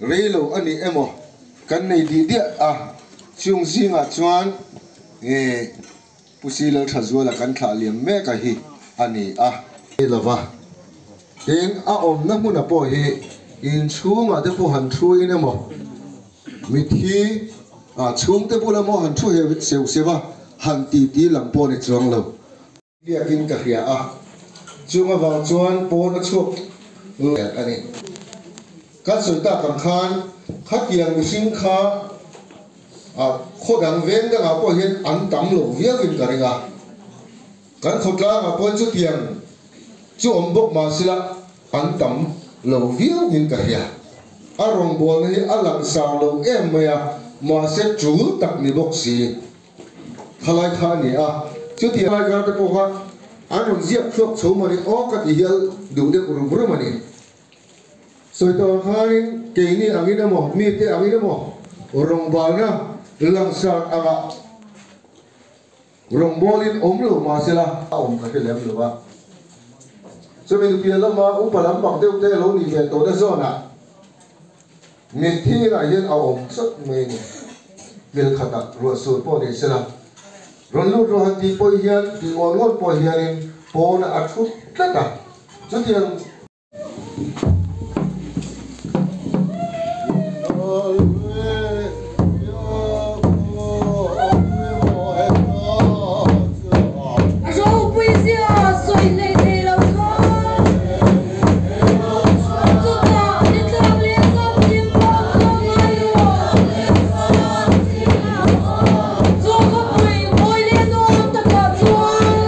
rei lo a ni emaw kan nei dih diah a, chung zingah chuan nge Pu Silalthazuala kan thlah liam mek a hi a ni a. Lova, tin a awmna hmuna pawh hi inchhungah te pawh han thu in emaw mithi ah chhungte bula maw han thu heu seuh seuh a han titi lam pawh ni chuang lo. Biakin ka hria a, chung avang chuan pawn a chhuak leh a ni. Kan sawi tak ang khan khatiang mihring kha khaw dang veng dangah pawh hian an tam lo viauin ka ring a, kan khawtlangah pawhin chutiang chu awm bawk mahsela an tam lo viauin ka hria. A rawngbawlna hi a langsar lo em mai a, mahse tul tak ni bawk si. Khalai kha a ni a, chuti lai kar te pawh kha an rawn ziak chhuak chho maw ni aw ka ti hial duh deuh rum rum a ni. Sawi tawh ang khanin keini angin emaw mite angin emaw rawngbawlna langsar angah rawngbawlin awm lo mahsela a awm ka hre lem lo a. Chumi nupiah lama upa lampang deuh te lo nih ve tawhna zawnah Mitthi inah hian a awm chauh mai a ni. Mil khatah ruah sur pawh ni sela, rawn lut rawh han tih pawh hian, tih ngawn ngawn pawh hianin pawnah a thut tlat a. Chutiang. Ropui zia sawi hlei thei lo kha. Chutah ni tlak leh famkim pawh ka ngai rawh. Chaw khawpui mawi leh nuam takah chuan.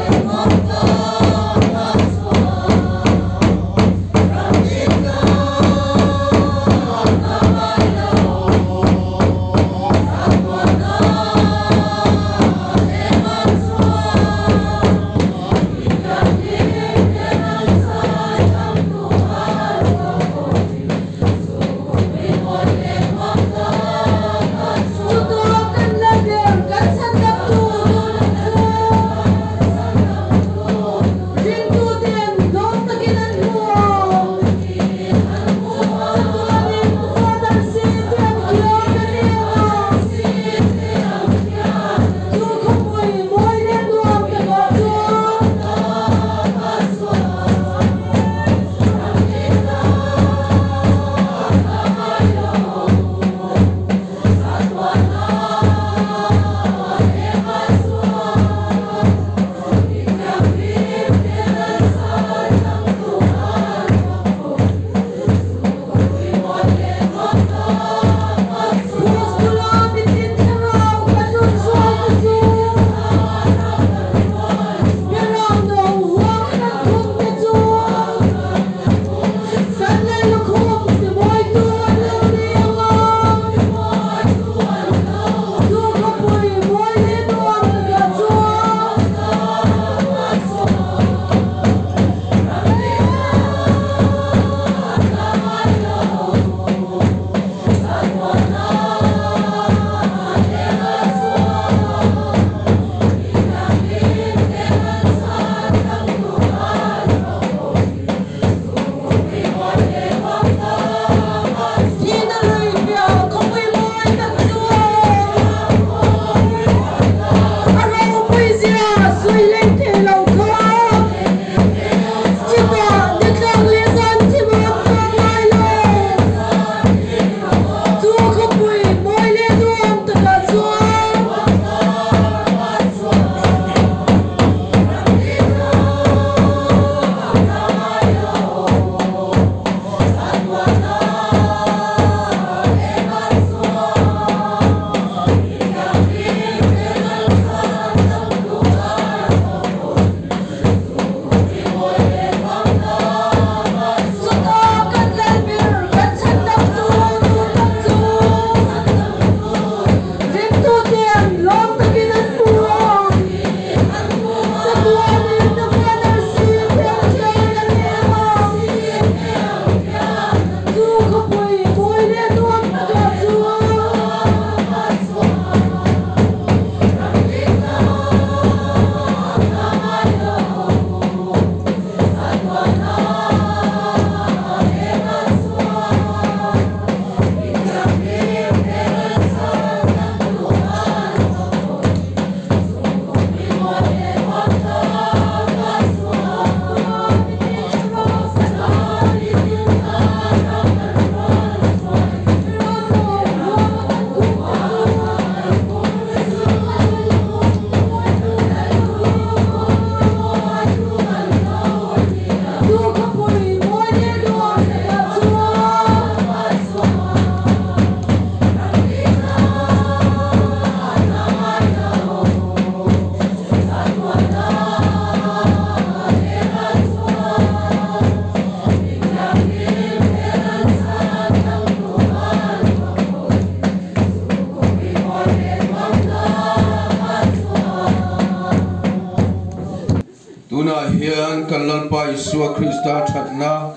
Pathian kan Lalpa Isua Krista thatna,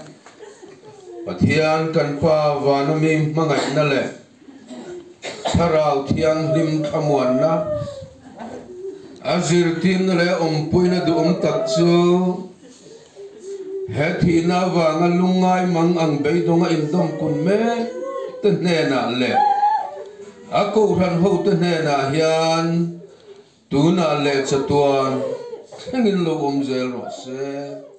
Pathian kan Pa vana mi hmangaihna leh Thlarau Thianghlim thlamuanna, a zirtirna leh awmpuina duhawm tak chu he thihna avanga lungngai mang ang beidawnga indawmkun mek te hnenah leh a kohhran hote hnenah hian tunah leh chatuan thlengin lo awm zel rawh se.